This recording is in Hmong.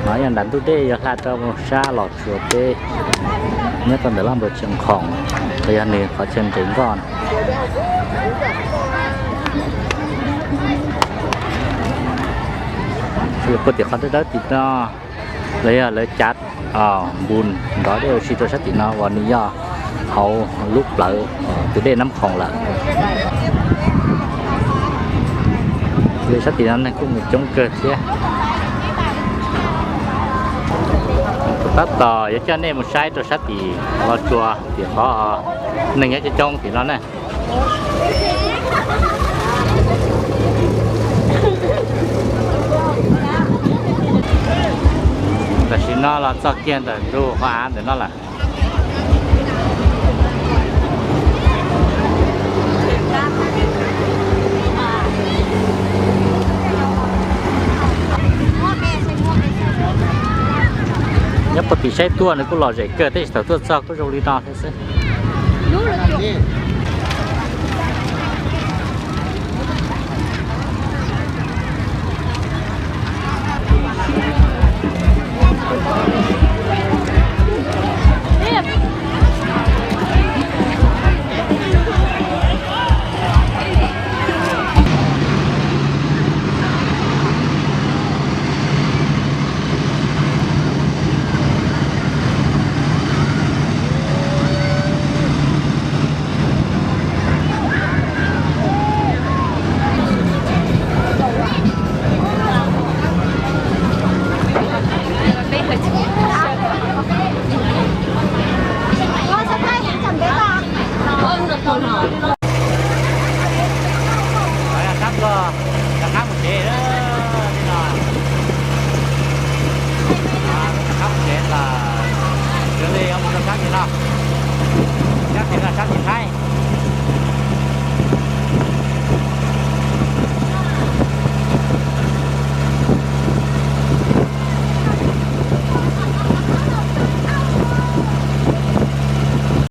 No yog nram ntug dej yuav hla rau sab Los Tsuas teb, nyob rau ntawm laj npawg Tseem Khoom, los yog nws qhov chaw nres nkoj. Puag tim qhov dawb dawb tim no los yog lawv cav npus nrov dej ua si rau sab tim no uas nws yog hauv lub plawv tus dej Nab Khoom lawm. Li sab tim no neeg kuj mus coob kawg thiab. Tab tom yuav coj nej mus saib rau sab tim Los Tsuas tim qhov neeg nyob coob coob tim no na. Tam sim no los txog kiag ntawm ntug qhov av ntawm no lawm. Nyob puag tim saib tuaj nws kuj lom zem kawg, tab sis thaum tuaj txog kuj zoo li no thiab xwb. Sab tuaj rov qab mus tsev, rov qab mus tsev tas, yog li yuav mus rau sab tim no, sab tim no sab tim Thaib.